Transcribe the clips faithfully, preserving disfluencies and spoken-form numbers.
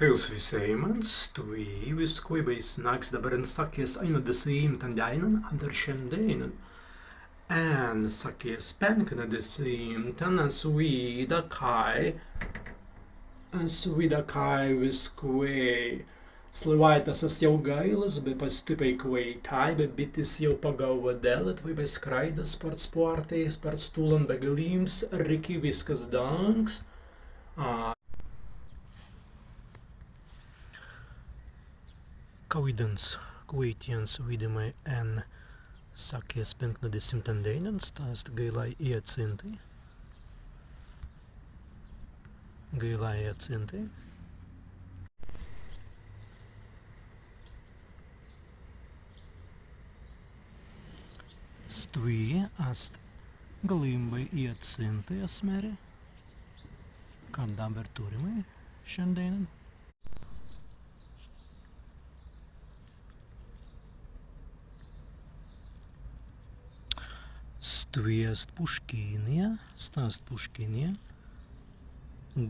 Pils wisēimans, stwi wiskwēi bēi snāigs dabber en sakkjas aīnadesimtan dēinan, adder šandēinan. En sakkjas pēnknadesimtan as widāi, as widāi wiskwēi sliwāitas ast jāu gaīlas, be pastippai kwaitāi, be bittis jāu pagaūwa delītwei, be skraida spārts spārtai, spārts tūlan, be galīms riki wiskas dāngs. A, kawīdans kwēitjans widāimai en sakkjas pēnknadesimtan dēinan, sta ast gaīlai jācintai. Gaīlai jācintai. Stwi ast galīmbai jācintai, as mēri, ka dabber turrimai šandēinan. Stwi ast puškinija, sta ast puškinija,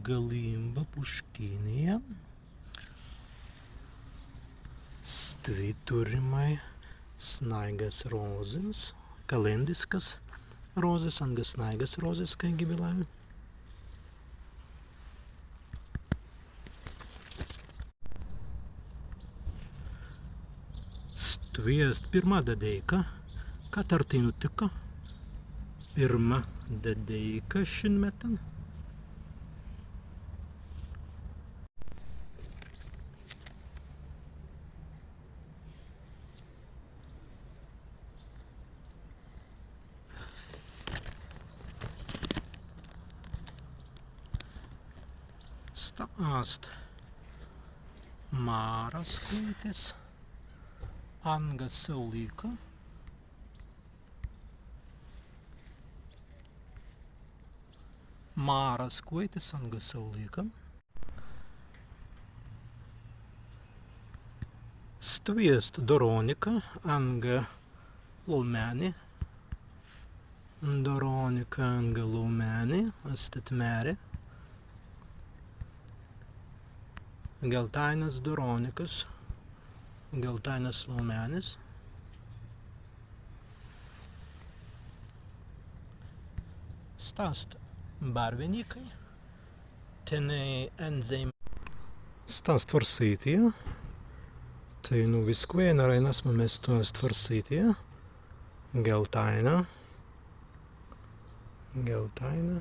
galīmba puškinija. Stwi turrimai snāigas rōzins, kalēndiskas rōzis, anga snāigas rōzis, kāigi bilāi. Stwi ast pirmā dedeika, katartinu tikka, pirmā dedeika šin mettan. Sta ast Māras kwēitis anga saulika. Māras kwēitis anga saulika. Stwi ast Doronika anga Laumēni. Doronika anga Laumēni, ast tēt mēri. Geltāinas Doronikas, geltāinas Laumēnis. Sta ast Barwinīkai. Tenēi en zeim-. Sta ast Twarsītija. Teinū wiskwēi en arēinas muments sta ast Twarsītija. Geltāina. Geltāina.